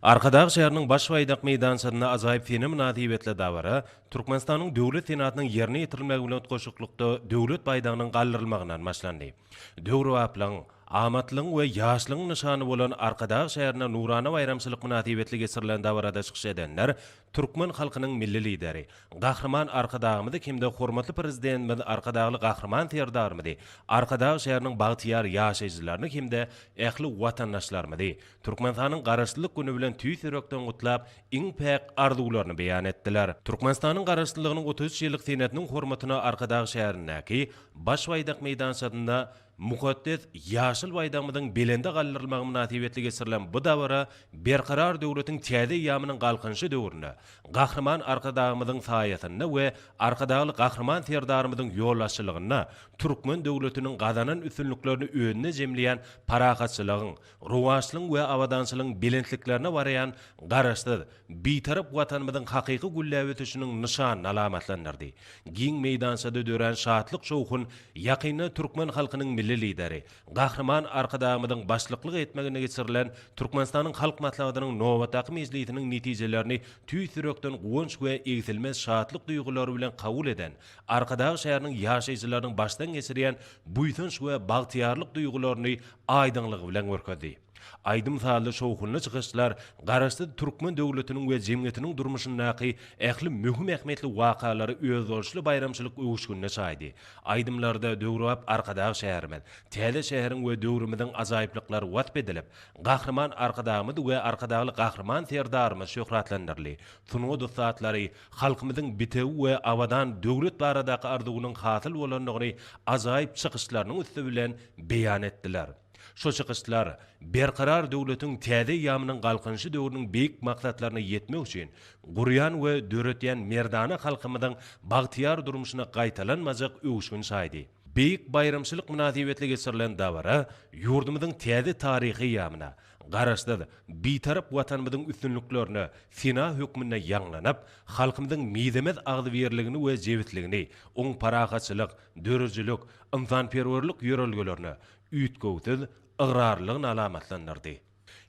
Arkadag şäheriniň Baş baýdak meýdançasynda ajaýyp sene mynasybetli dabara Türkmenistanyň Döwlet senasynyň ýerine ýetirilmegi bilen utgaşyklykda Döwlet baýdagynyň galdyrylmagyndan başlandy. Döwrebaplygyň, amatlygyň we ýaşlygyň nyşany bolan Arkadag şäherinde nurana baýramçylyk mynasybetli geçirilen dabarada çykyş edenler türkmen halkynyň Milli Lideri, Gahryman Arkadagymyzy hem-de hormatly Prezidentimiz Arkadagly Gahryman Serdarymyzy, Arkadag şäheriniň bagtyýar ýaşaýjylaryny hem-de ähli watandaşlarymyzy Türkmenistanyň Garaşsyzlyk güni bilen tüýs ýürekden gutlap, iň päk arzuwlaryny beýan etdiler. Türkmenistanyň Garaşsyzlygynyň 33 ýyllyk senesiniň hormatyna Arkadag şäherindäki Baş baýdak meýdançasynda mukaddes ýaşyl baýdagymyzyň belende galdyrylmagy mynasybetli geçirilen bu dabara Berkarar döwletiň täze eýýamynyň Galkynyşy döwründe Gahryman Arkadagymyzyň saýasynda we Arkadagly Gahryman Serdarymyzyň ýolbaşçylygynda türkmen döwletiniň gazanan üstünliklerini özünde jemleýän parahatçylygyň, rowaçlygyň we abadançylygyň belentliklerine barýan Garaşsyz, Bitarap Watanymyzyň hakyky gülläp ösüşiniň nyşanyny alamatlandyrdy. Giň meýdançada dörän şatlyk-şowhun ýakynda türkmen halkynyň Milli Lideri, Gahryman Arkadagymyzyň başlyklyk etmeginde geçirilen Türkmenistanyň Halk Maslahatynyň nobatdaky mejlisiniň netijelerini tüýs ýürekden guwanç we egsilmez şatlyk duýgulary bilen kabul eden Arkadag şäheriniň ýaşaýjylarynyň başdan geçirýän buýsanç we bagtyýarlyk duýgularyny aýdyňlygy bilen görkezdi. Aýdym-sazly şowhunly çykyşlar Garaşsyz türkmen döwletiniň we jemgyýetiniň durmuşyndaky ähli möhüm ähmiýetli wakalary özboluşly baýramçylyk öwüşginine çaýdy. Aýdymlarda döwrebap Arkadag şäherimiz, täze şäheriň we döwrümiziň ajaýyplyklary wasp edilip, Gahryman Arkadagymyz we Arkadagly Gahryman Serdarymyz şöhratlandyryldy. Sungat ussatlary halkymyzyň bitewi we abadan döwlet baradaky arzuwynyň hasyl bolandygyny ajaýyp çykyşlarynyň üsti bilen beýan etdiler. Şu çykyşlar Berkarar döwletiň täze eýýamynyň Galkynyşy döwrüniň beýik maksatlaryna ýetmek üçin gurýan we döretýän merdana halkymyzyň bagtyýar durmuşyna gaýtalanmajak öwüşgin çaýdy. Beýik baýramçylyk mynasybetli geçirilen dabara ýurdumyzyň täze taryhy eýýamyna, Garaşsyz, Bitarap Watanymyzyň üstünliklerine sena hökmünde ýaňlanyp, halkymyzyň mizemez agzybirligini we jebisligini, oň parahatçylyk, döredijilik, ynsanperwerlik ýörelgelerine üýtgewsiz ygrarlylygyny alamatlandyrdy.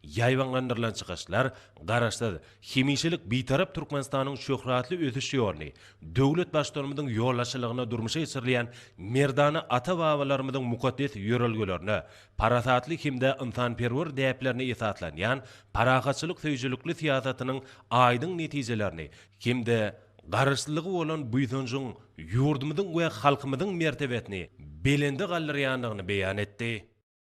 Ýaýbaňlandyrylan çykyşlar Garaşsyz, hemişelik Bitarap Türkmenistanyň şöhratly ösüş ýoluny, döwlet Baştutanymyzyň ýolbaşçylygynda durmuşa geçirilýän merdana ata-babalarymyzyň mukaddes ýörelgelerine, parasatly hem-de ynsanperwer däplerine esaslanýan parahatçylyk söýüjilikli syýasatynyň aýdyň netijelerini hem-de Garaşsyzlyga bolan buýsanjyň ýurdumyzyň we halkymyzyň mertebesini belende galdyrýandygyny beýan etdi.